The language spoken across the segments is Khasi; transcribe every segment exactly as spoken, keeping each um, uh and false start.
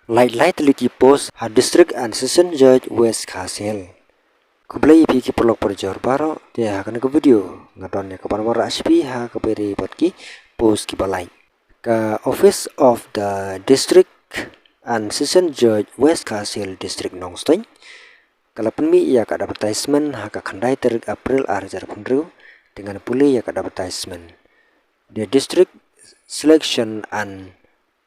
Lai lai tylli ki post ha District and Session Judge West Khasi Hills. Khublei ïa phi ki paralok parajor baroh, te ha kane ka video nga don ïa ka ban wanrah sha phi ha kaba ïadei bad ki post kiba lai. Ka Office of the District and Session Judge West Khasi Hills District Nongstoiñ ka la pynmih ïa ka advertisement ha ka khyndai tarik April ar hajar arphew hynriew. Te ngan pule ïa ka advertisement. The District Selection and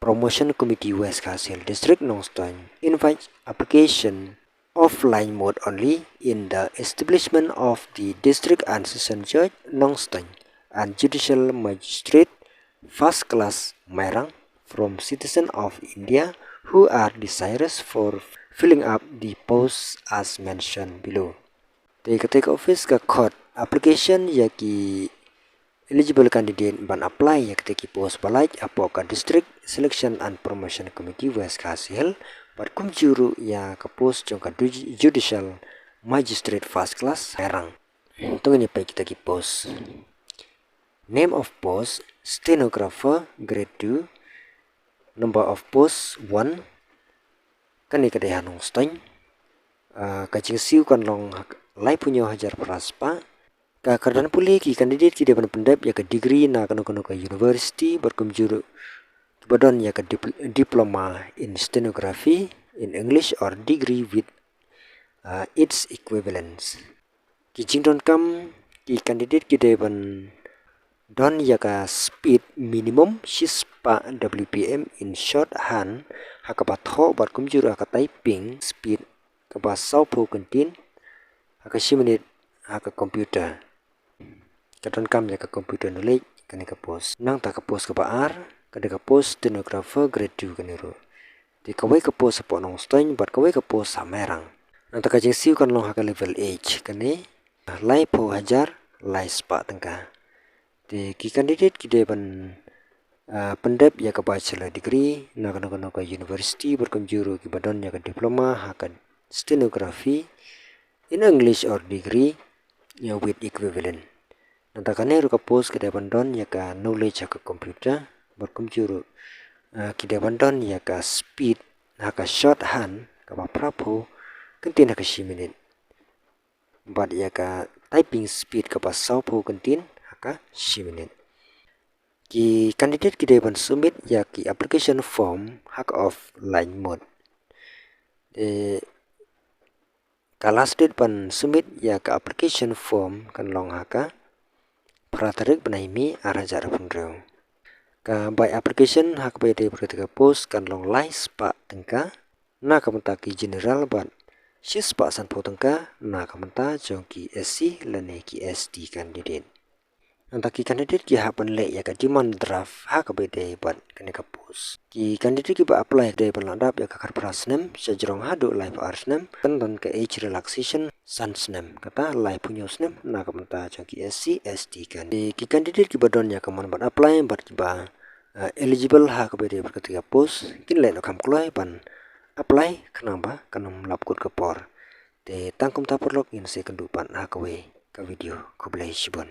Promotion Committee, West Khasi Hills District, Nongstoiñ, invites application offline mode only in the establishment of the District and Session Judge, Nongstoiñ, and Judicial Magistrate, First Class, Mairang, from citizen of India who are desirous for filling up the posts as mentioned below. Te kata ka office ka khot application ïa ki eligible candidate ban apply ïa kata ki post ba lait hapoh ka District Selection and Promotion Committee, West Khasi Hills, bad kumjuh ruh ïa ka post jong ka du-, Judicial Magistrate, First Class, Mairang. To ngin ïa peit kita ki post. Name of post, stenographer, grade two. Number of post, one. Kane ka dei ha Nongstoiñ. Ah, ka jingsiew kan long ha laiphew hynñiew hajar phra spah. Ka kyrdan pule, ki candidate ki dei ban pyndep ïa ka degree na kano kano ka university bad kumjuh ruh kiba don ïa ka dip-, diploma in stenography in English or degree with, ah, its equivalents. Ki jingdonkam, ki candidate ki dei ban don ïa ka speed minimum shispah W P M in shorthand ha kaba thoh bad kumjuh ruh ha ka typing speed kaba sawphew kyntien ha ka shi minit ha ka computer. Ka donkam ïa ka computer knowledge kane ka post. Nangta ka post kaba ar ka dei ka post stenographer grade two kane ruh. Te kawei ka post hapoh Nongstoiñ bad kawei ka post ha Mairang. Nangta ka jingsiew kan long ha ka level eight kane, laiphew hajar lai spah tyngka. Te ki candidate ki dei ban, ah, pyndep ïa ka bachelor degree na kano kano ka university bad kumjuh ruh kiba don ïa ka diploma ha ka stenography in English or degree, ïa, with equivalent. Nangta kane ruh ka post ka dei ban don ïa ka knowledge ha ka computer bad kumjuh ruh, ah, ki dei ban don ïa ka speed ha ka shorthand kaba phraphew kyntien ha ka shi minit bad ïa ka typing speed kaba sawphew kyntien ha ka shi minit. Ki candidate ki dei ban submit ïa ki application form ha ka offline mode. Te ka last date ban submit ïa ka application form kan long ha ka phra tarik bnai May ar hajar arphew hynriew. Ka bai application ha kaba ïadei bad kata ka post kan long lai spah tyngka na ka bynta ki general bad shispah sanphew tyngka na ka bynta jong ki S C lane ki S T candidate. Nangta ki candidate ki hap ban leh ïa ka demand draft ha kaba ïadei bad kane ka post. Ki candidate kiba apply dei ban lah dap ïa ka khatphra snem sha jrong haduh laiphew ar snem, kan don ka age relaxation san snem, kata laiphew hynñiew snem na ka bynta jong ki S C S T kan. Ki candidate kiba don ïa ka mon ban apply bad kiba, eh, eligible ha kaba ïadei bad kata ka post kin leh noh kham kloi ban apply khnang ba kan ym lap kut ka por. Te tang kumta paralok, ngin sa ïakynduh pat ha kawei ka video. Khublei shibun.